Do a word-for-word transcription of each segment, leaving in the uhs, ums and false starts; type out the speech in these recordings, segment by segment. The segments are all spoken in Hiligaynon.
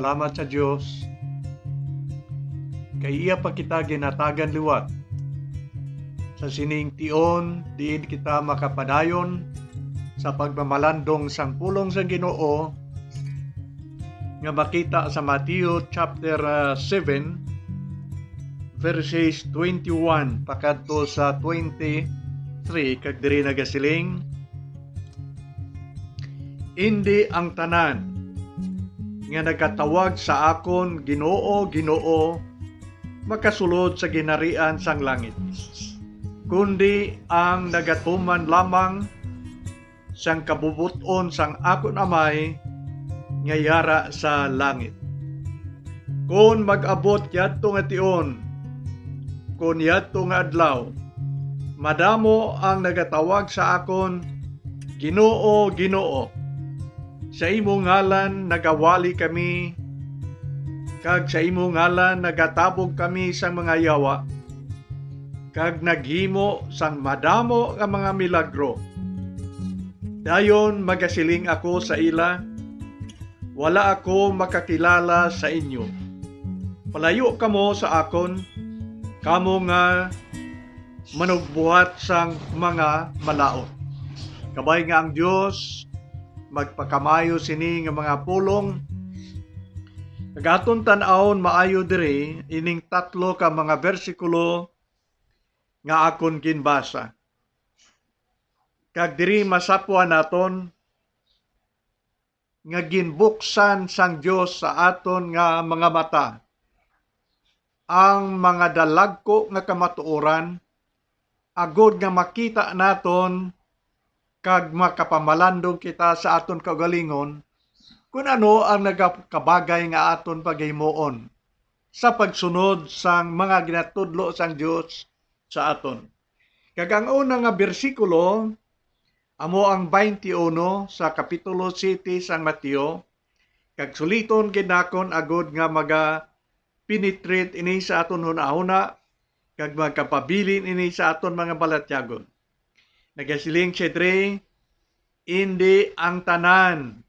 Salamat sa Dios, kay iya pa kita ginhatagan liwat sa sining tion diin kita makapadayon sa pagmamalandong sang pulong sang Ginoo nga makita sa Mateo chapter, ah, seven, verses twenty-one pakadto sa twenty-three, kag diri nagasiling, "Indi ang tanan nga nagatawag sa akon, 'Ginoo, Ginoo,' makasulod sa ginharian sang langit, kundi ang nagatuman lamang sang kabubot-on sang akon Amay nga yara sa langit. Kon mag-abot yadto nga tion, kon yadto nga adlaw, madamo ang nagatawag sa akon, 'Ginoo, Ginoo, sa imo ngalan nagawali kami, kag sa imo ngalan nagatabog kami sang mga yawa, kag naghimo sang madamo nga mga milagro.' Dayon magasiling ako sa ila, 'Wala ako makakilala sa inyo. Palayo kamo sa akon, kamo nga manugbuhat sang mga malaut.'" Kabay nga ang Dios magpakamaayo sini nga mga pulong. Kag aton tan-awon maayo diri ining tatlo ka mga bersikulo nga akon ginbasa. Kag diri masapwan naton nga ginbuksan sang Dios sa aton nga mga mata ang mga dalagko nga kamatuoran, agod nga makita naton kag makapamalandong kita sa aton kaugalingon kon ano ang nagakabagay nga aton paghimuon sa pagsunod sang mga ginatudlo sang Dios sa aton. Kag ang una nga bersikulo amo ang twenty-one sa kapitulo siyete sang Mateo, kag suliton gid nakon agud nga maga-penetrate ini sa aton hunahuna kag magkapabilin ini sa aton mga balatyagon. Nagasiling siya diri, "Indi ang tanan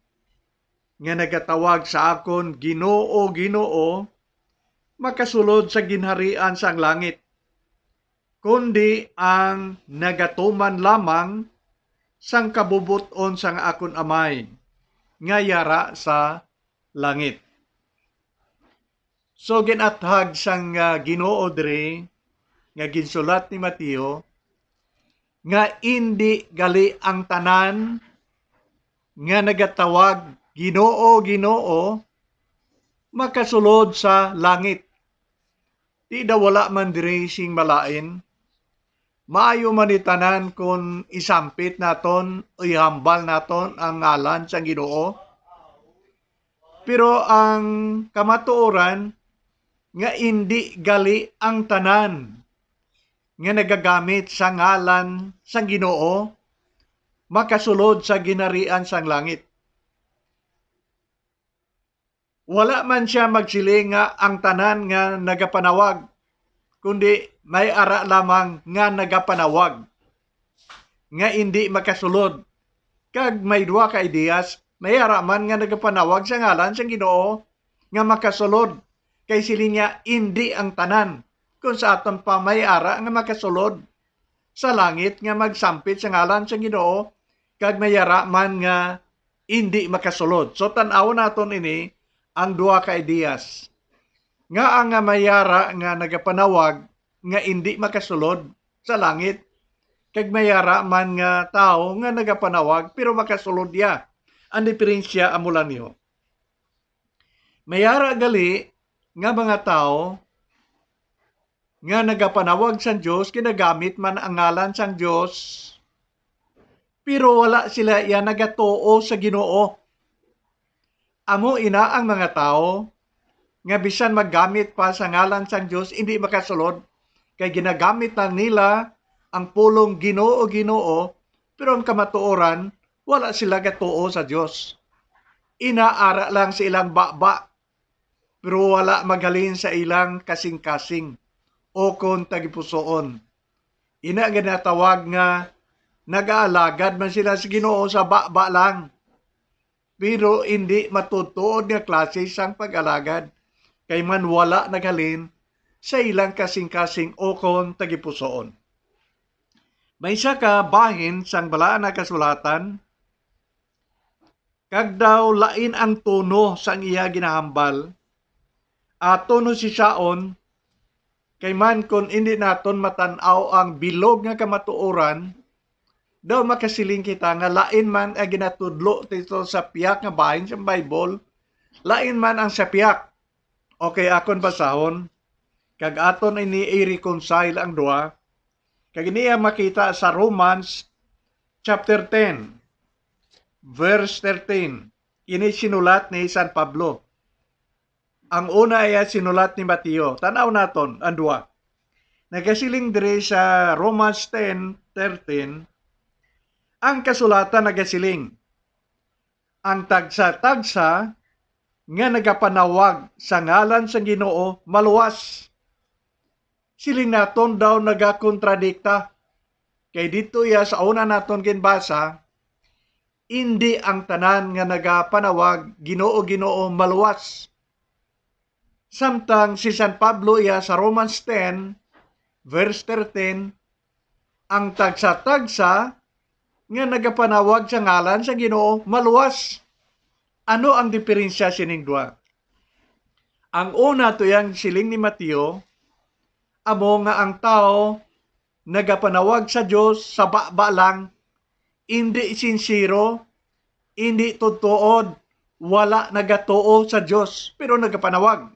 nga nagatawag sa akon, 'Ginoo, Ginoo,' makasulod sa ginharian sang langit, kundi ang nagatuman lamang sang kabubot-on sang akon Amay nga yara sa langit." So, gin-athag sang, ah, Ginoo diri nga ginsulat ni Mateo nga indi gali ang tanan nga nagatawag, "Ginoo, Ginoo," makasulod sa langit. Di daw wala man diri sing malain. Maayo man ni tanan kon isampit naton o ihambal naton ang ngalan sang Ginoo. Pero ang kamatuoran nga indi gali ang tanan nga nagagamit sa ngalan sang Ginoo makasulod sa ginharian sang langit. Wala man sia magsiling nga ang tanan nga nagapanawag, kundi may ara lamang nga nagapanawag nga indi makasulod. Kag may duha ka ideyas, may ara man nga nagapanawag sa ngalan sang Ginoo nga makasulod, kay siling niya, indi ang tanan. Kon sa aton pa, may ara nga makasulod sa langit nga magsampit sa ngalan sang Ginoo, kag may ara man nga indi makasulod. So, tan-awon naton ini, ang duha ka ideyas. Ngaa nga may ara nga nagapanawag nga indi makasulod sa langit, kag may ara man nga tawo nga nagapanawag pero makasulod iya? Ang diferensya amo lang niyo. May ara gali nga mga tawo nga nagapanawag sang Dios, ginagamit man ang ngalan sang Dios, pero wala sila iya nagatuo sa Ginoo. Amo ina ang mga tawo nga bisan maggamit pa sa ngalan sang Dios, indi makasulod, kay ginagamit lang nila ang pulong Ginoo, Ginoo, pero ang kamatuoran, wala sila gatuo sa Dios. Ina ara lang sa ilang baba, pero wala maghalin sa ilang kasing-kasing o kon tagipusoon. Ina ginatawag nga nagaalagad man sila sa Ginoo sa baba lang. pero indi matuod-tuod nga klase sang pag-alagad, kay man wala naghalin sa ilang kasing-kasing ukon tagipusoon. May isa ka bahin sang Balaan nga Kasulatan, kag daw lain ang tono sang iya ginahambal. Aton no sisaon, kay man kon indi naton matan-aw ang bilog nga kamatuoran, daw makasiling kita nga lain man ang ginatudlo dito sa pihak nga bahin sa Bible, lain man ang sa pihak. Okay, akon basahon, kag aton ini i-reconcile ang duha. Kag ini ang makita sa Romans chapter ten, verse thirteen. Ini sinulat ni San Pablo. Ang una iya sinulat ni Mateo. Tan-aw naton ang duha. Nagasiling diri sa Romans ten thirteen, ang kasulatan nagasiling, "Ang tagsa-tagsa nga nagapanawag sa ngalan sang Ginoo maluwas." Siling naton daw nagakontradikta. Kay dito iya sa una naton ginbasa, "Indi ang tanan nga nagapanawag, 'Ginoo, Ginoo,' maluwas." Samtang si San Pablo iya sa Romans ten, verse thirteen, "Ang tagsa-tagsa nga nagapanawag sa ngalan sa Ginoo maluwas." Ano ang diferensya sining duha? Ang una, to yang siling ni Mateo, amo nga ang tawo nagapanawag sa Dios sa baba lang, indi sinsero, indi tuod-tuod, wala nagatuo sa Dios, pero nagapanawag.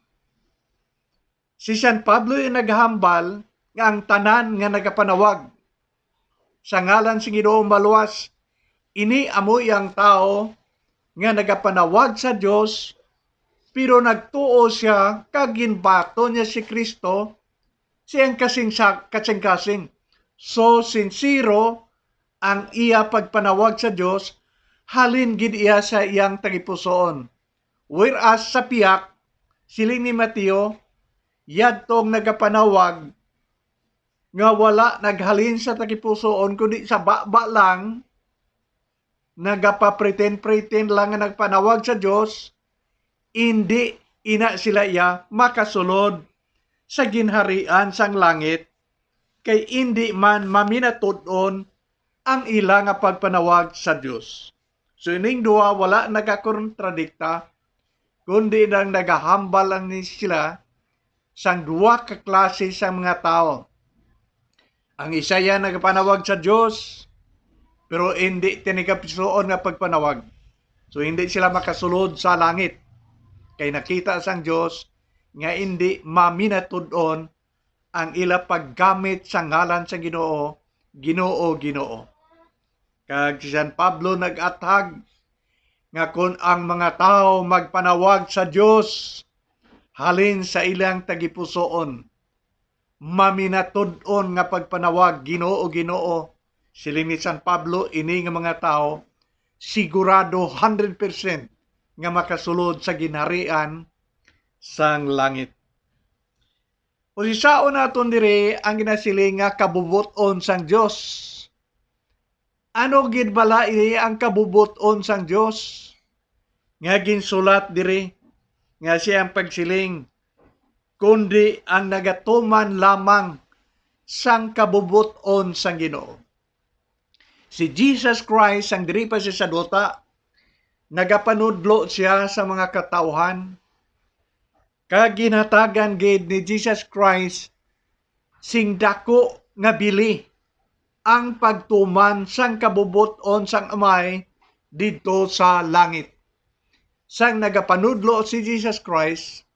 Si San Pablo yung naghambal nga ang tanan nga nagapanawag sa ngalan sa Ginoo maluwas. Ini amo ang tawo nga nagapanawag sa Dios, pero nagtuo siya kag ginbaton niya si Cristo siyang kasing-, kasing-kasing. So, sinsero ang iya pagpanawag sa Dios, halin gid iya sa iyang tagipusoon. Whereas sa pihak, siling ni Mateo, yadtong nagapanawag nga wala naghalin sa tagipusoon, kundi sa baba lang, nagapapretend-pretend lang nga nagpanawag sa Dios, indi ina sila iya makasulod sa ginharian sang langit, kay indi man maminatud-on ang ila nga pagpanawag sa Dios. So, ining duha wala nagakontradikta, kundi nang nagahambal lang ni sila sang duha ka klase sang mga tawo. Ang isa iya nagapanawag sa Dios, pero indi tinigapisuon nga pagpanawag. So, hindi sila makasulod sa langit, kay nakita sang Dios nga indi maminatud-on ang ila paggamit sa ngalan sa Ginoo, "Ginoo, Ginoo." Kag si San Pablo nag-athag nga kon ang mga tawo magpanawag sa Dios halin sa ilang tagipusoon, maminatud-on nga pagpanawag, "Ginoo, Ginoo," siling ni San Pablo, ini nga mga tawo sigurado hundred percent nga makasulod sa ginharian sang langit. Usisaon naton diri ang ginasiling nga kabubot-on sang Dios. Ano gid bala ini ang kabubot-on sang Dios nga ginsulat diri nga siya ang pagsiling, kundi ang nagatuman lamang sang kabubot-on sang Ginoo? Si Jesus Christ, ang diri pa siya sa duta, nagapanudlo siya sa mga katawhan, kag ginhatagan gid ni Jesus Christ sing daku nga bili ang pagtuman sang kabubot-on sang Amay didto sa langit. Sang nagapanudlo si Jesus Christ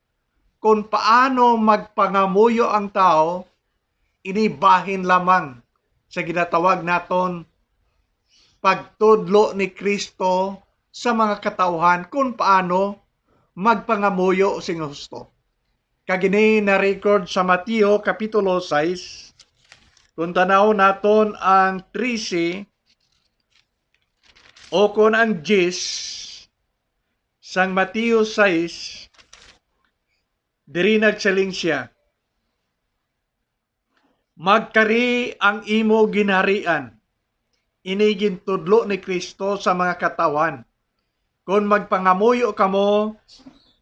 kon paano magpangamuyo ang tawo, ini bahin lamang sa ginatawag naton pagtudlo ni Cristo sa mga katawhan kon paano magpangamuyo sing husto. Kag ini na-record sa Mateo Kapitulo sais. Kung tanaw naton ang trese o kon ang diyes sang Mateo sais, diri nagsiling siya, "Magkari ang imo ginharian." Ini gintudlo ni Cristo sa mga katawhan. Kon magpangamuyo kamo,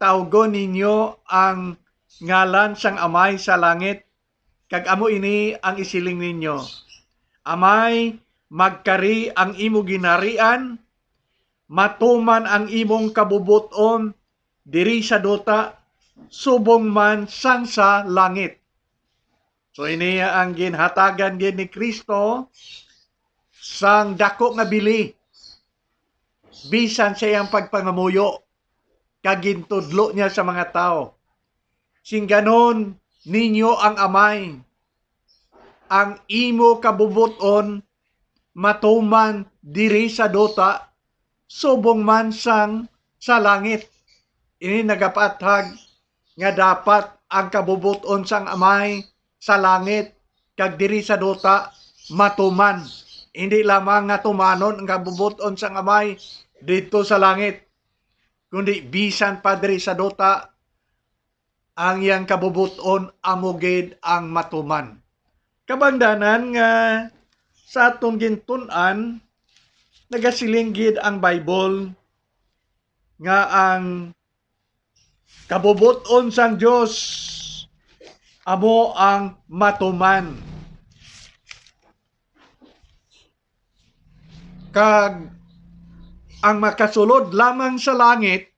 tawgon ninyo ang ngalan sang Amay sa langit, kag amo ini ang isiling ninyo: Amay, magkari ang imo ginharian, matuman ang imong kabubot-on diri sa duta, subong man sang sa langit. So, ini ang ginhatagan gid ni Cristo sang dako nga bili, bisan sa iyang pagpangamuyo, kag gintudlo niya sa mga tawo: Singganon ninyo ang Amay, ang imo kabubot-on matuman diri sa duta, subong man sang sa langit. Ini nagapaathag nga dapat ang kabubot-on sang Amay sa langit kag diri sa duta matuman. Hindi lamang nga tumanon ang kabubot-on sang Amay didto sa langit, kundi bisan pa diri sa duta, ang iyang kabubot-on amo gid ang matuman. Kabangdanan nga sa aton gintun-an, nagasiling gid ang Bible nga ang kabubot-on sang Dios amo ang matuman. Kag ang makasulod lamang sa langit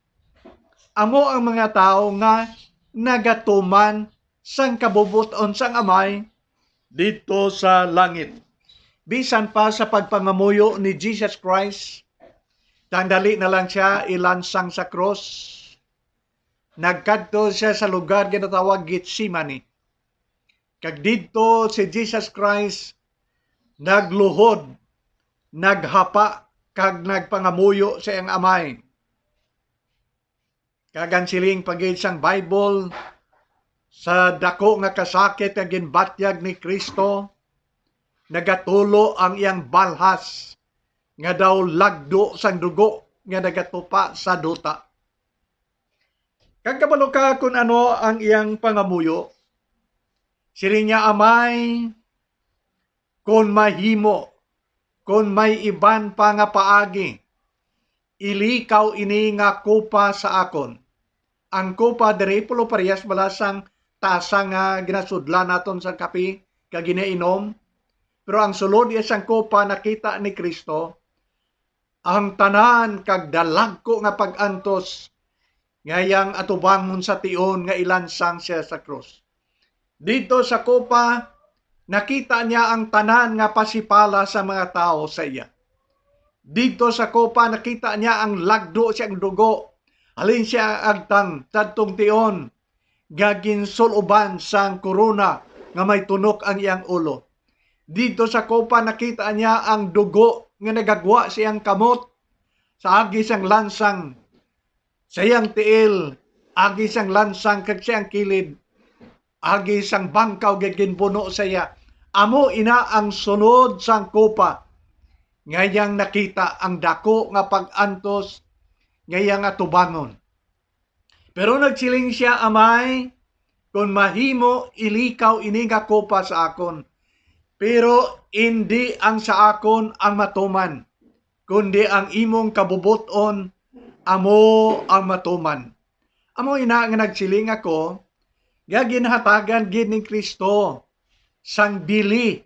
amo ang mga tawo nga nagatuman sang kabubot-on sang Amay didto sa langit. Bisan pa sa pagpangamuyo ni Jesus Christ, tandali na lang siya ilansang sa krus. Nagkadto siya sa lugar ginatawag Getsemane. Kag didto si Jesus Christ nagluhod, naghapa, kag nagpangamuyo sa iyang Amay. Kag ang siling pa gid sang Bible, sa dako nga kasakit nga ginbatyag ni Cristo, nagatulo ang iyang balhas nga daw lagdo sang dugo nga nagatupa sa duta. Kag kabalo ka kon ano ang iyang pangamuyo? Siling niya, Amay, kon mahimo, kon may iban pa nga paagi, ilikaw ini nga kopa sa akon. Ang kopa diri, Polo, parehas bala sang tasa nga ginasudlan naton sa kape kag ginainom? Pero ang sulod iya sang kopa nakita ni Cristo, ang tanan kag dalagko nga pag-antos nga iyang atubangon sa tion nga ilansang siya sa krus. Didto sa kopa, nakita niya ang tanan nga pasipala sa mga tawo sa iya. Didto sa kopa, nakita niya ang lagdo siyang dugo halin siya agtang sadtong tion nga ginsul-oban sang korona nga may tunok ang iyang ulo. Didto sa kopa, nakita niya ang dugo nga nagagwa sa iyang kamot, sa agi sang lansang sa iyang tiil, agi sang lansang kag sa iyang kilid, agi sang bangkaw nga ginbuno sa iya. Amo ina ang sunod sang kopa nga iyang nakita, ang dako nga pag-antos nga iyang atubangon. Pero nagsiling sia, Amay, kon mahimo, ilikaw ini nga kopa sa akon. Pero indi ang sa akon ang matuman, kundi ang imong kabubot-on amo ang matuman. Amo ina nga nagsiling ako, nga ginhatagan gid ni Cristo sang bili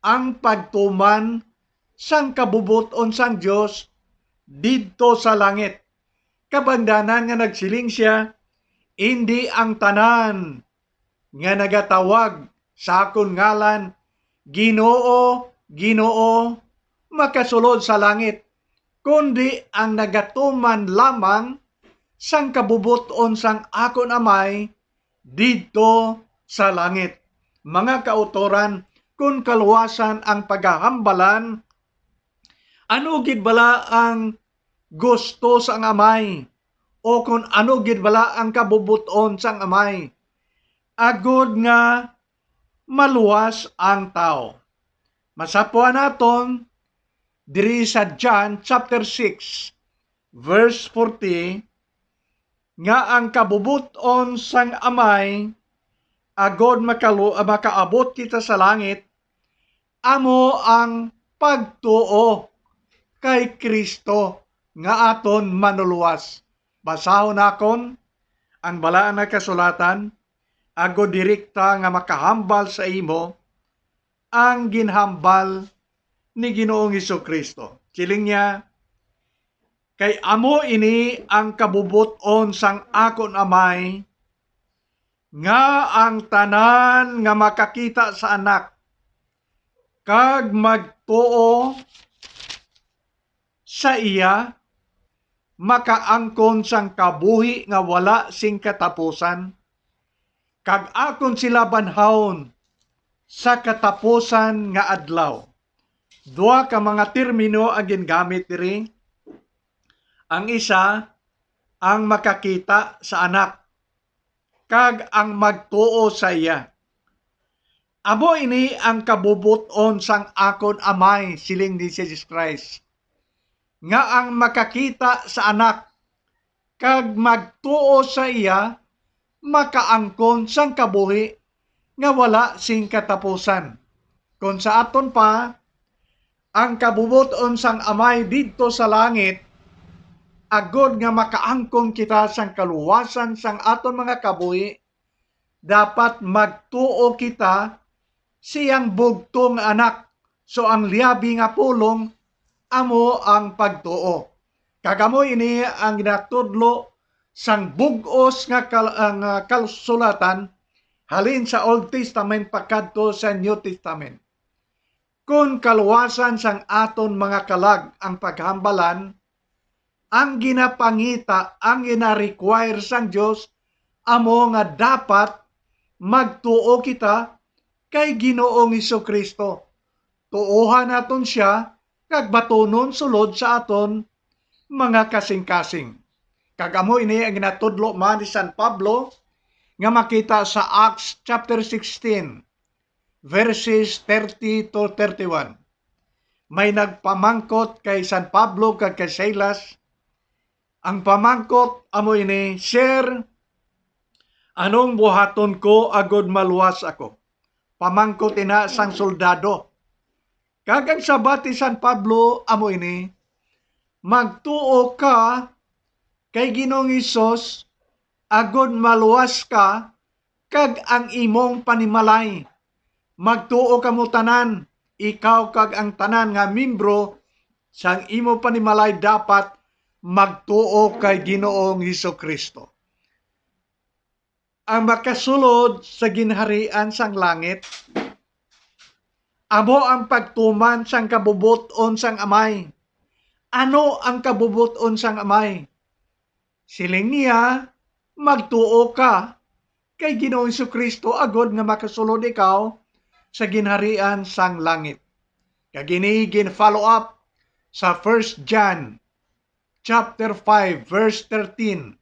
ang pagtuman sang kabubot-on sang Dios didto sa langit. Kabangdanan nga nagsiling sia, indi ang tanan nga nagatawag sa akon ngalan, Ginoo, Ginoo, makasulod sa langit, kundi ang nagatuman lamang sang kabubot-on sang akon Amay didto sa langit. Mga kautoran, kon kaluwasan ang pagahambalan, ano gid bala ang gusto sang Amay, o kon ano gid bala ang kabubot-on sang Amay, agod nga maluwas ang tawo? Masapwan naton diri sa John chapter six, verse forty, nga ang kabubot-on sang Amay, agod makalu-, makaabot kita sa langit, amo ang pagtuo kay Cristo. nga aton Manlulowas. Basahon nakon ang Balaan nga Kasulatan, agod direkta nga makahambal sa imo ang ginhambal ni Ginoong Jesu-Cristo. Siling niya, "Kay amo ini ang kabubot-on sang akon Amay, nga ang tanan nga makakita sa Anak kag magtuo sa iya makaangkon sang kabuhi nga wala sing katapusan, kag akon sila banhawon sa katapusan nga adlaw." Duha ka mga termino ang gingamit diri. Ang isa, ang makakita sa Anak, kag ang magtuo sa iya. "Amo ini ang kabubot-on sang akon Amay," siling ni Jesus Christ, "nga ang makakita sa Anak kag magtuo sa iya makaangkon sang kabuhi nga wala sing katapusan." Kon sa aton pa, ang kabubot-on sang Amay didto sa langit, agod nga makaangkon kita sang kaluwasan sang aton mga kabuhi, dapat magtuo kita sa iyang bugtong nga Anak. So, ang liabi nga pulong amo ang pagtuo. Kag amo ini ang ginatudlo sang bug-os nga kal-, ah, nga kasulatan, halin sa Old Testament pakadto sa New Testament. Kon kaluwasan sang aton mga kalag ang paghambalan, ang ginapangita, ang gina-require sang Dios amo nga dapat magtuo kita kay Ginoong Jesu-Cristo. Tuohan naton sia kag batunon sulod sa aton mga kasingkasing. Kag amo ini ang ginatudlo man ni San Pablo nga makita sa Acts chapter sixteen, verses thirty to thirty-one. May nagpamangkot kay San Pablo kag kay Silas. Ang pamangkot amo ini, "Sir, anong buhaton ko agod maluwas ako?" Pamangkot ina sang soldado. Kag ang sabat ni San Pablo amo ini, "Magtuo ka kay Ginoong Hesus agod maluwas ka kag ang imong panimalay. Magtuo kamo tanan, ikaw kag ang tanan nga membro sang imo panimalay dapat magtuo kay Ginoong Jesu-Cristo." Ang makasulod sa ginharian sang langit amo ang pagtuman sang kabubot-on sang Amay. Ano ang kabubot-on sang Amay? Siling niya, "Magtuo ka kay Ginoong Jesu-Cristo agod nga makasulod ikaw sa ginharian sang langit." Kag ini gin-follow up sa First John chapter five, verse thirteen.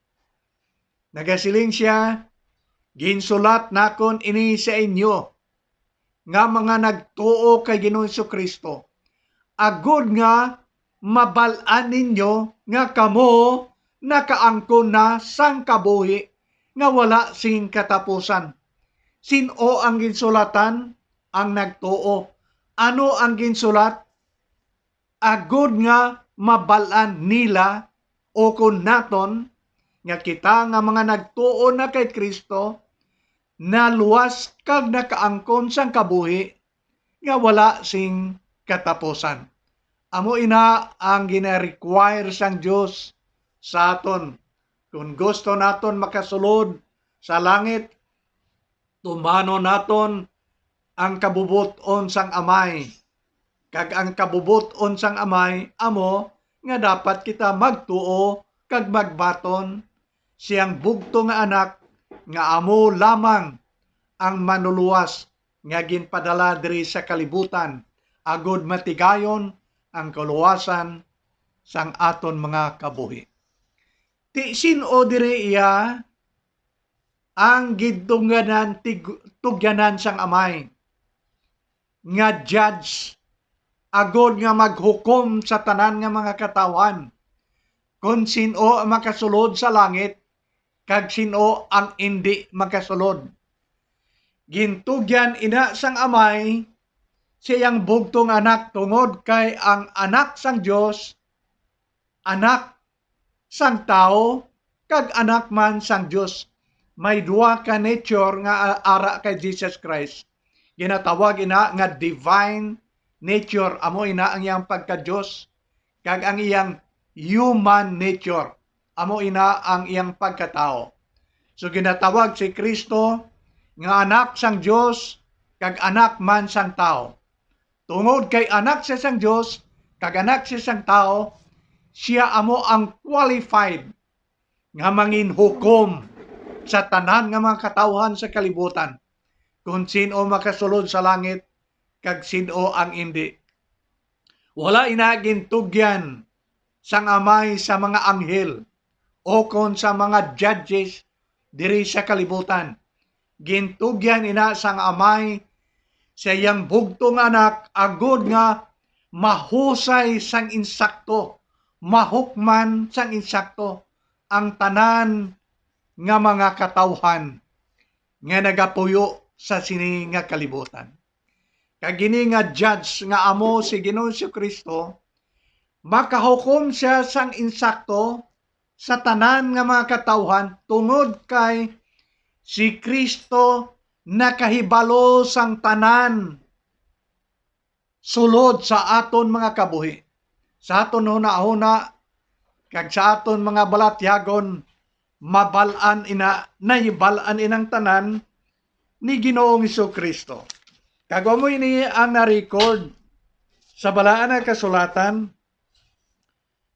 Nagasiling sia, "Ginsulat nakon ini sa inyo nga mga nagtuo kay Ginoong Jesu-Cristo, agod nga mabal-an ninyo nga kamo nakaangkon na sang kabuhi nga wala sing katapusan." Sin-o ang ginsulatan? Ang nagtuo. Ano ang ginsulat? Agod nga mabal-an nila, o kon naton, nga kita nga mga nagtuo na kay Cristo naluwas kag nakaangkon sang kabuhi nga wala sing katapusan. Amo ina ang gina-require sang Dios sa aton. Kon gusto naton makasulod sa langit, tumanon naton ang kabubot-on sang Amay. Kag ang kabubot-on sang Amay amo nga dapat kita magtuo kag magbaton siyang bugtong nga Anak, nga amo lamang ang Manlulowas nga ginpadala diri sa kalibutan, agod matigayon ang kaluwasan sang aton mga kabuhi. Ti sin-o diri iya ang gintugyanan, tig-, tugyanan sang Amay nga judge, agod nga maghukom sa tanan nga mga katawhan, kon sin-o ang makasulod sa langit kag sin-o ang indi makasulod. Gintugyan ina sang Amay sa iyang bugtong Anak, tungod kay ang Anak sang Dios anak sang tawo kag anak man sang Dios. May duha ka nature nga ara kay Jesus Christ. Ginatawag ina nga divine nature, amo ina ang iyang pagka-Dios, kag ang iyang human nature, amo ina ang iyang pagkatawo. So ginatawag si Kristo nga anak sang Dios kag anak man sang tawo. Tungod kay anak siya sang Dios kag anak siya sang tawo, siya amo ang qualified nga manginhukom sa tanan nga mga katawhan sa kalibutan, kon sin-o makasulod sa langit kag sin-o ang indi. Wala ina gintugyan sang Amay sa mga anghel o kon sa mga judges diri sa kalibutan. Gintugyan ina sang Amay sa iyang bugtong Anak, agod nga mahusay sang insakto, mahukman sang insakto ang tanan nga mga katawhan nga nagapuyo sa sini nga kalibutan. Kag ini nga judge nga amo si Ginoong Jesu-Cristo, makahukom siya sang insakto sa tanan nga mga katawhan, tungod kay si Cristo nakahibalo sang tanan sulod sa aton mga kabuhi. Sa aton hunahuna kag sa aton mga balatyagon, mabal-an ina, nahibal-an inang tanan ni Ginoong Jesu-Cristo. Kag amo ini ang na-record sa Balaan nga Kasulatan,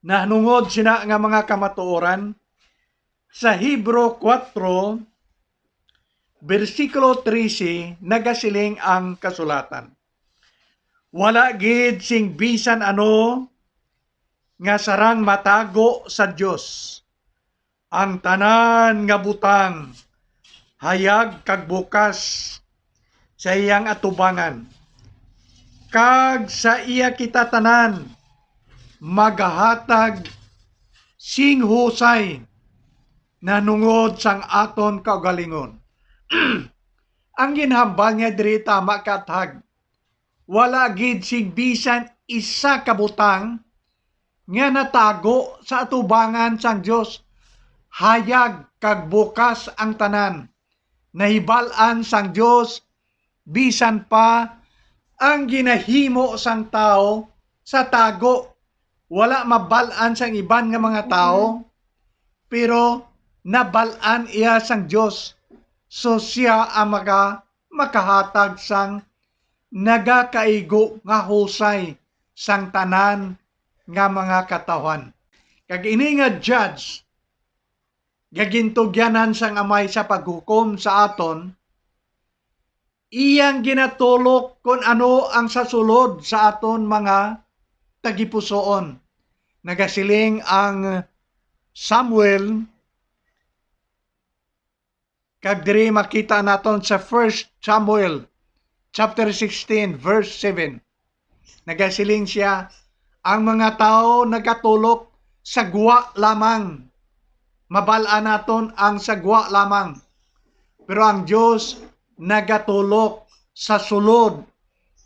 nahanungod sina nga mga kamatuoran. Sa Hebro kuwatro, bersikulo trese, nagasiling ang kasulatan, "Wala gid sing bisan ano nga sarang matago sa Dios. Ang tanan nga butang hayag kag bukas sa iyang atubangan, kag sa iya kita tanan magahatag sing husay nanungod sang aton kaugalingon." Ang ginhambal niya diri tama kaathag. Wala gid sing bisan isa ka butang nga natago sa atubangan sang Dios. Hayag kag bukas ang tanan. Nahibal-an sang Dios bisan pa ang ginahimo sang tawo sa tago. Wala mabal-an sang iban nga mga tawo, pero nabal-an iya sang Dios. So siya ang maga-, makahatag sang nagakaigo nga husay sang tanan nga mga katawhan. Kag ini nga judge nga gintugyanan sang Amay sa paghukom sa aton, iyang ginatulok kon ano ang sa sulod sa aton mga tagipusoon. Nagasiling ang Samuel, kag diri makita naton sa First Samuel chapter sixteen, verse seven. Nagasiling sia, "Ang mga tawo nagatulok sa gwa lamang." Mabal-an naton ang sa gwa lamang. Pero ang Dios nagatulok sa sulod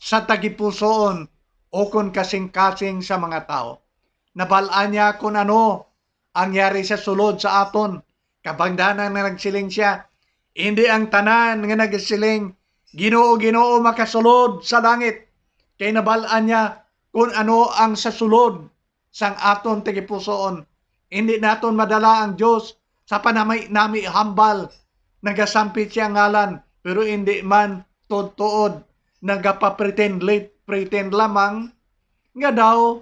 sa tagipusoon ukon kasing-kasing sa mga tawo. Nabal-an niya kon ano ang yari sa sulod sa aton. Kabangdanan nga nagsiling sia, indi ang tanan nga nagasiling, "Ginoo, Ginoo, makasulod sa langit." Kay nabal-an niya kon ano ang sa sulod sang aton tagipusoon. Indi naton madala ang Dios sa panami-nami hambal. Nagasampit siya ngalan, pero indi man tuod-tuod. Nagapa-pretend lit-, pretend lamang nga daw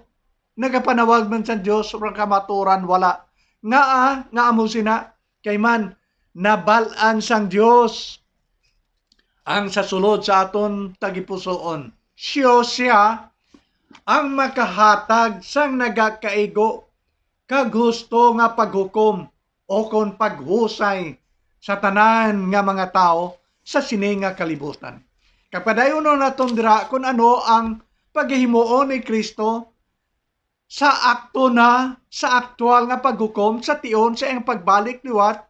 nagapanawag man sa Dios, pero kamatuoran wala. Ngaa nga amo sina? Kay man, nabal-an sang Dios ang sa sulod sa aton tagipusoon. Siyo siya ang makahatag sang nagakaigo kag husto nga paghukom o kon paghusay sa tanan nga mga tawo sa sini nga kalibutan. Kag padayonon naton dira kon ano ang paghimuon ni Cristo sa akto na, sa aktual nga paghukom sa tion sa iyang pagbalik liwat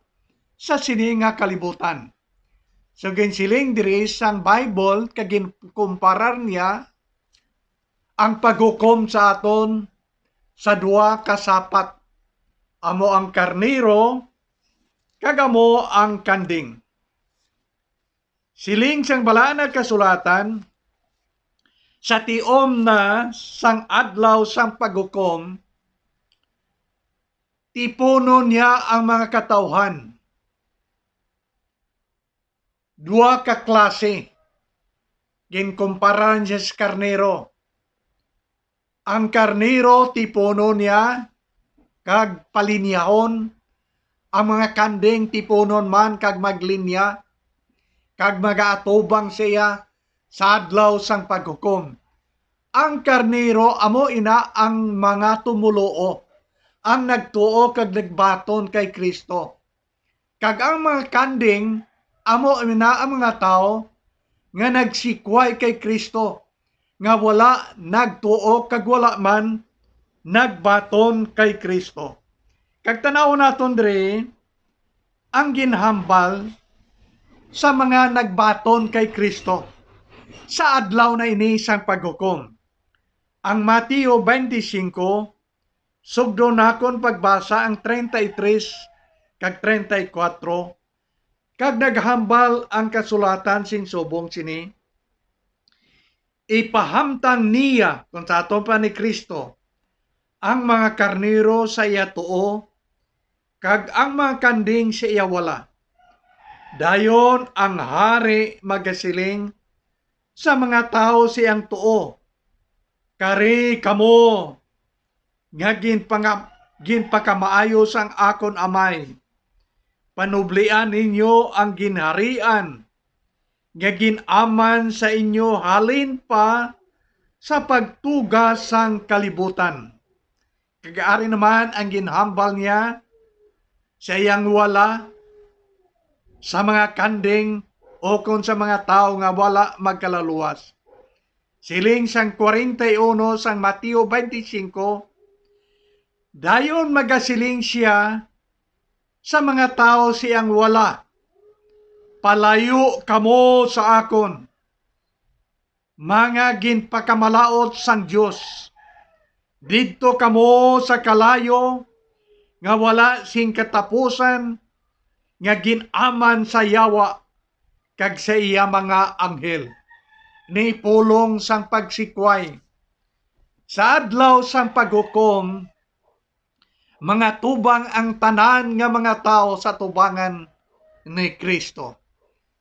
sa sini nga kalibutan. So, ginsiling diri sang Bible, kag ginkumparar niya ang paghukom sa aton sa duha ka sapat. Amo ang karnero, kag amo ang kanding. Siling sang Balaan nga Kasulatan, sa tiom na sang adlaw sang paghukom, tipunon niya ang mga katawhan. Duha ka klase. Ginkumparan siya sa karnero. Ang karnero tipunon niya kag palinyahon, ang mga kanding tipunon man kag maglinya, kag magaatubang siya sa adlaw sang paghukom. Ang karnero amo ina ang mga tumoluo, ang nagtuo kag nagbaton kay Cristo. Kag ang mga kanding amo ina ang mga tawo nga nagsikway kay Cristo, nga wala nagtuo kag wala man nagbaton kay Cristo. Kag tan-awon naton diri ang ginhambal sa mga nagbaton kay Cristo sa adlaw na ini sang paghukom. Ang Mateo twenty-five, sugdo nakon pagbasa ang treinta y tres kag treinta y cuatro, kag naghambal ang kasulatan sing subong sini, ipahamtang niya, kon sa aton pa ni Cristo, ang mga karnero sa iya tuo, kag ang mga kanding sa iya wala. Dayon ang hari magasiling sa mga tawo sa iyang tuo, "Kari kamo nga ginpanga-, ginpakamaayo sang akon Amay. Panublian ninyo ang ginharian nga gin-aman sa inyo halin pa sa pagtuga sang kalibutan." Kag ari naman ang ginhambal niya sa iyang wala sa mga kanding ukon sa mga tawo nga wala magkalaluwas. Siling sang kwarenta y uno sang Mateo twenty-five, dayon magasiling sia sa mga tawo sa iyang wala, "Palayo kamo sa akon, mga ginpakamalaut sang Dios. Didto kamo sa kalayo nga wala sing katapusan, nga gin-aman sa Yawa kag sa iya mga anghel." Ni pulong sang pagsikway. Sa adlaw sang paghukom, mga tubang ang tanan nga mga tawo sa tubangan ni Cristo,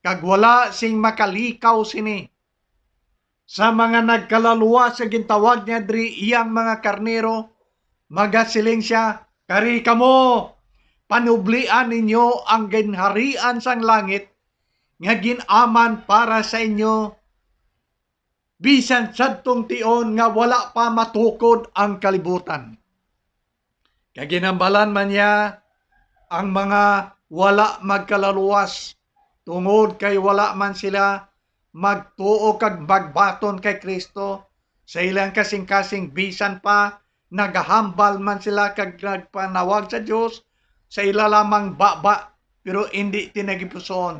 kag wala sing makalikaw sini. Sa mga nagkalaluwas nga gintawag niya diri iyang mga karnero, magasiling sia, "Kari kamo, panublian ninyo ang ginharian sang langit nga gin-aman para sa inyo, bisan sadtong tion nga wala pa matukod ang kalibutan." Kag ginhambalan man niya ang mga wala magkalaluwas, tungod kay wala man sila magtuo kag magbaton kay Cristo. Sa ilang kasing-kasing, bisan pa nagahambal man sila kag nagpanawag sa Dios sa ila lamang baba, pero indi tinagipusoon.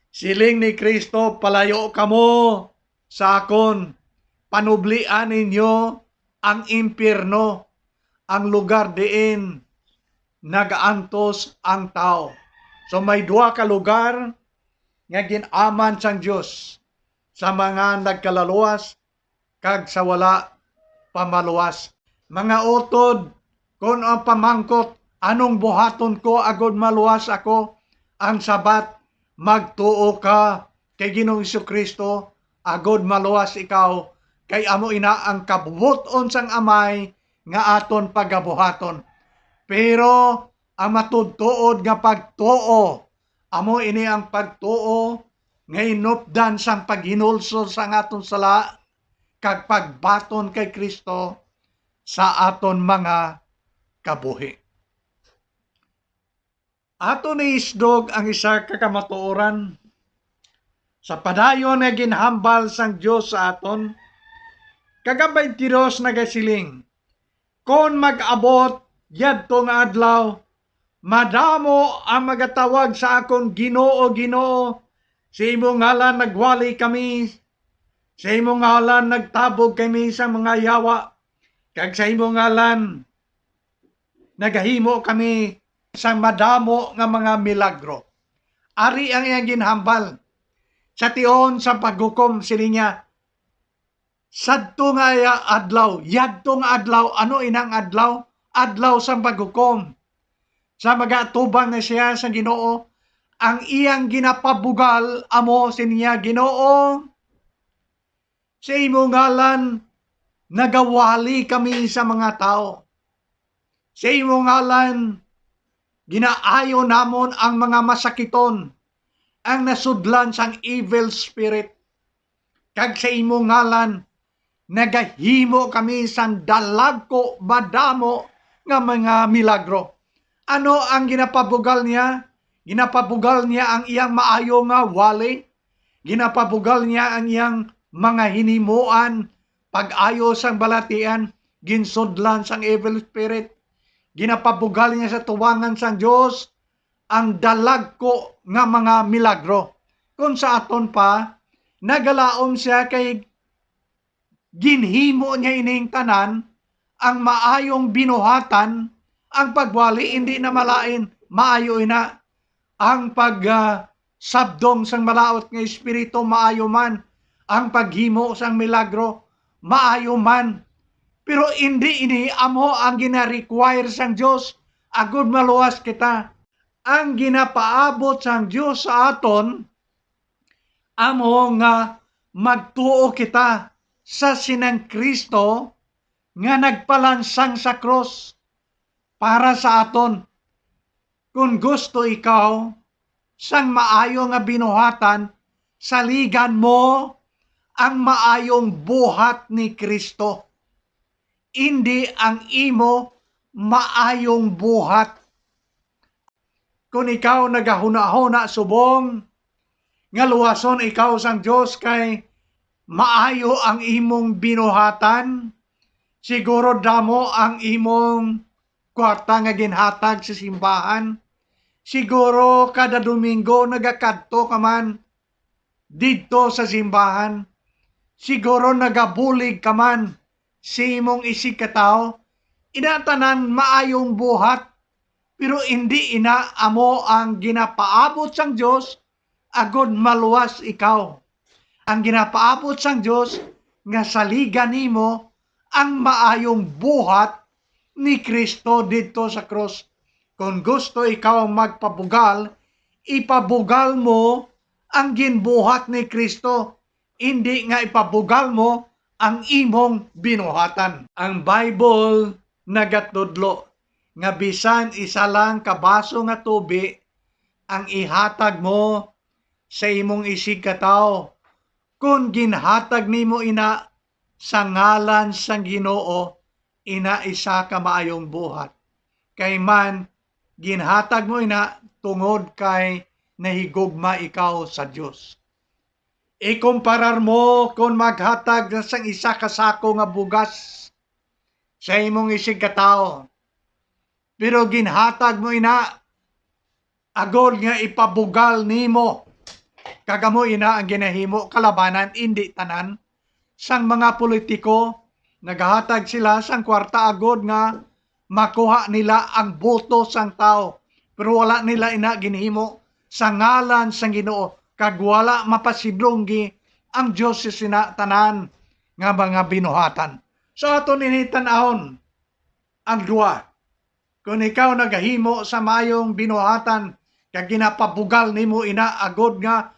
Siling ni Cristo, "Palayo kamo sa akon, panublian ninyo ang impyerno, ang lugar diin nagaantos ang tawo." So, may duha ka lugar nga gin-aman sang Dios sa mga nagkalaluwas kag sa wala pa maluwas. Mga utod, kon ang pamangkot, "Anong buhaton ko agod maluwas ako?" Ang sabat, "Magtuo ka kay Ginoong Jesu-Cristo agod maluwas ikaw, kay amo ina ang kabubot-on sang Amay nga aton pagabuhaton." Pero ang matuod-tuod nga pagtuo, amo ini ang pagtuo nga inupdan sang paghinulsol sang aton sala kag pagbaton kay Cristo sa aton mga kabuhi. Aton iisdog ang isa ka kamatuoran. Sa padayon nga ginhambal sang Dios sa aton, kag ang twenty-two nagasiling, "Kon mag-abot yadto nga adlaw, madamo ang magatawag sa akon, 'Ginoo, Ginoo, sa imo ngalan nagwali kami, sa imo ngalan nagtabog kami sa mga yawa, kag sa imo ngalan nagahimo kami sang madamo nga mga milagro. Ari ang iyang ginhambal. Sa tion sa paghukom, siling niya, sadto nga iya adlaw, yadto nga adlaw, ano inang adlaw? Adlaw sang paghukom. Sa mag-atubang na siya sa Ginoo, ang iyang ginapabugal amo sining iya, Ginoo, sa imo ngalan nagawali kami sa mga tawo. Sa imo ngalan ginaayo namon ang mga masakiton, ang nasudlan sang evil spirit, kag sa imo ngalan nagahimo kami sang dalagko madamo nga mga milagro. Ano ang ginapabugal niya? Ginapabugal niya ang iyang maayo nga wali. Ginapabugal niya ang iyang mga hinimuan, pag-ayo sang balatian, ginsudlan sang evil spirit. Ginapabugal niya sa tubangan sang Dios ang dalagko nga mga milagro. Kung sa aton pa, nagalaom siya kay ginhimo niya ining tanan, ang maayong binuhatan, ang pagwali indi na malain, maayo ina, ang pag, ah, sabdong sang malaut nga espiritu, maayo man, ang paghimo sang milagro, maayo man. Pero indi ini amo ang gina-require sang Dios agud maluwas kita. Ang ginapaabot sang Dios sa aton amo nga magtuo kita sa sinang Cristo nga nagpalansang sa krus para sa aton. Kon gusto ikaw sang maayo nga binuhatan, saligan mo ang maayong buhat ni Cristo, indi ang imo maayong buhat. Kon ikaw nagahunahuna subong nga luwason ikaw sang Dios kay maayo ang imong binuhatan, siguro damo ang imong kwarta nga ginhatag sa simbahan, siguro kada Domingo nagakadto ka man didto sa simbahan, siguro nagabulig ka man sa imong isigkatawo, ina tanan maayong buhat, pero indi ina amo ang ginapaabot sang Dios agod maluwas ikaw. Ang ginapaabot sang Dios nga saligan nimo ang maayong buhat ni Cristo didto sa krus. Kon gusto ikaw magpabugal, ipabugal mo ang ginbuhat ni Cristo, indi nga ipabugal mo ang imong binuhatan. Ang Bible nagatudlo nga bisan isa lang ka baso nga tubi ang ihatag mo sa imong isigkatawo, kon ginhatag nimo ina sa ngalan sang Ginoo, ina isa ka maayong buhat. Kay man, ginhatag mo ina tungod kay nahigugma ikaw sa Dios. Ikumparar mo kon maghatag ka sang isa ka sako nga bugas sa imong isigkatawo, pero ginhatag mo ina agod nga ipabugal nimo. Kag amo ina ang ginahimo kalabanan, indi tanan, sang mga politiko. Nagahatag sila sang kwarta agod nga makuha nila ang boto sang tawo, pero wala nila ina ginhimo sa ngalan sang Ginoo, kag wala mapasidlunggi ang Dios sa sina tanan nga mga binuhatan. So, aton ini tan-awon ang duha. Kon ikaw nagahimo sa maayong binuhatan, kag ginapabugal nimo ina agod nga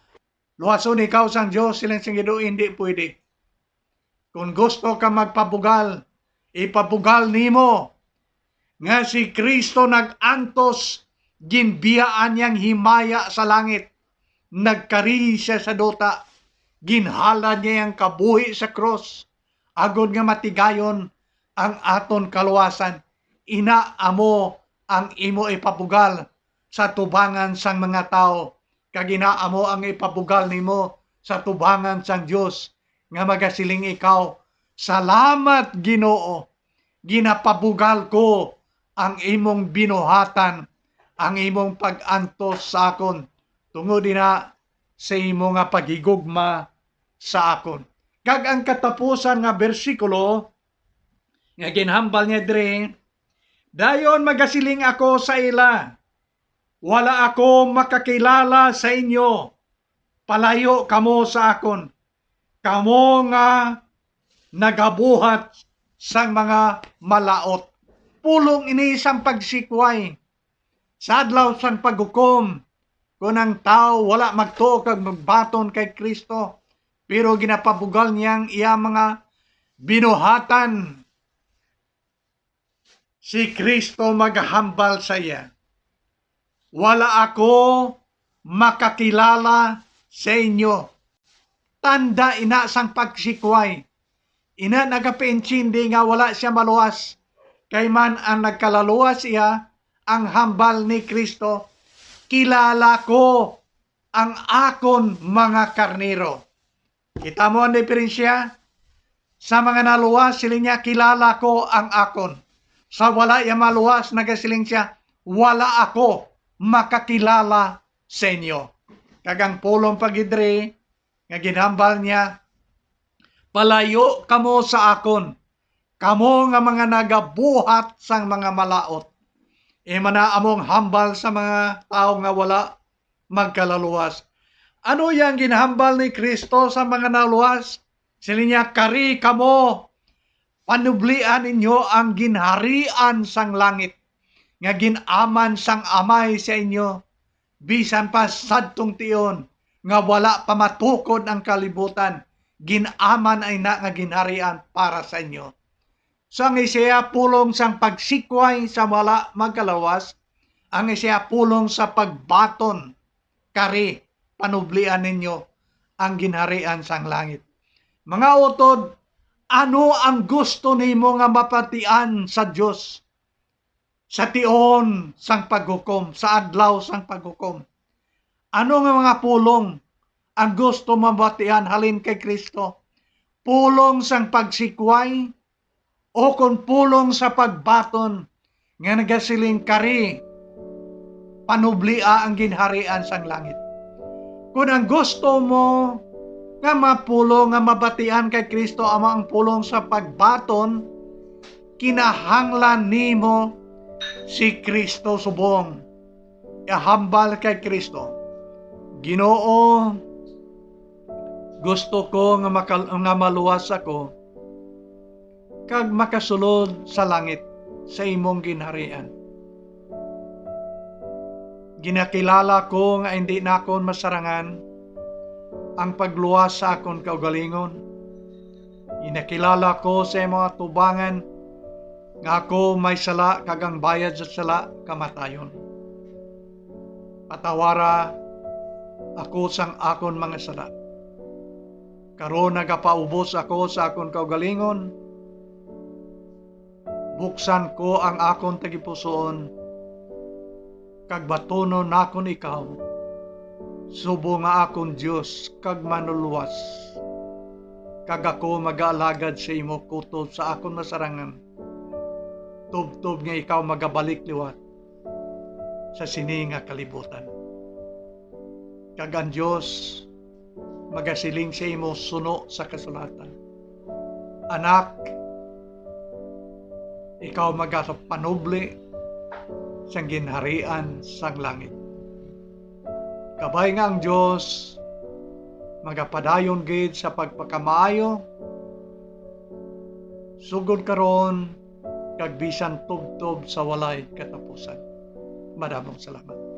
luwason ikaw sang Dios, siling sang Ginoo, indi pwede. Kon gusto ka magpabugal, ipabugal nimo nga si Cristo nag-antos, ginbiyaan niya ang himaya sa langit, nagkari siya sa duta, ginhalad niya ang kabuhi sa krus, agod nga matigayon ang aton kaluwasan. Ina amo ang imo ipabugal sa tubangan sang mga tawo, kag ina amo ang ipabugal nimo sa tubangan sang Dios, nga magasiling ikaw, "Salamat, Ginoo, ginapabugal ko ang imong binuhatan, ang imong pag-antos sa akon, tungod ina sa imo nga paghigugma sa akon." Kag ang katapusan nga bersikulo nga ginhambal niya diri, Dayon magasiling ako sa ila, "Wala ako makakilala sa inyo. Palayo kamo sa akon, kamo nga nagabuhat sang mga malaut." Pulong ini sang pagsikway sa adlaw sang paghukom, kon ang tawo wala magtuo kag magbaton kay Cristo, pero ginapabugal niya ang iya mga binuhatan. Si Cristo magahambal sa iya, "Wala ako makakilala sa inyo." Tanda ina sang pagsikway. Ina nagapaintindi nga wala sia maluwas, kay man ang nagkalaluwas iya, ang hambal ni Cristo, "Kilala ko ang akon mga karnero." Kita mo ang diferensya? Sa mga naluwas, siling niya, "Kilala ko ang akon." Sa wala iya maluwas, nagasiling siya, "Wala ako makakilala sa inyo." Kag ang pulong pa gid diri nga ginhambal niya, "Palayo kamo sa akon, kamo nga mga nagabuhat sang mga malaut." Imo na among hambal sa mga tawo nga wala magkalaluwas. Ano yang ginhambal ni Cristo sa mga naluwas? Siling niya, "Kari kamo, panublian ninyo ang ginharian sang langit, nga gin-aman sang Amay sa inyo, bisan pa sadtong tion nga wala pa matukod ang kalibutan, gin-aman ay na nga ginharian para sa inyo." So, ang Isaiah pulong sang pagsikway sa wala magkalawas, ang Isaiah pulong sa pagbaton, "Kari, panublian ninyo ang ginharian sang langit." Mga utod, ano ang gusto nimo nga mapatian sa Dios sa tion sang paghukom, sa adlaw sang paghukom? Ano nga mga pulong ang gusto mabatian halin kay Cristo? Pulong sang pagsikway o kon pulong sa pagbaton nga nagasiling, "Kari, panublia ang ginharian sang langit"? Kon ang gusto mo nga mapulong nga mabatian kay Cristo amo ang pulong sa pagbaton, kinahanglan nimo si Cristo subong. Ihambal kay Cristo, "Ginoo, gusto ko nga makal-, nga maluwas ako kag makasulod sa langit sa imong ginharian. Ginakilala ko nga indi nakon masarangan ang pagluwas sa akon kaugalingon. Ginakilala ko sa imong atubangan nga ako may sala kag ang bayad sa sala kamatayon. Patawara ako sang akon mga sala. Karon nagapaubos ako sa akon kaugalingon. Buksan ko ang akon tagipusoon, kag batunon nakon ikaw subong nga akon Dios kag Manluluwas, kag ako magaalagad sa imo kutob sa akon masarangan, tubtob nga ikaw magabalik liwat sa sini nga kalibutan." Kag ang Dios magasiling sa imo suno sa kasulatan, "Anak, ikaw magapanubli sang ginharian sang langit." Kabay nga ang Dios magapadayon gid sa pagpakamaayo, sugod karon kag bisan tubtob sa walay katapusan. Madamong salamat.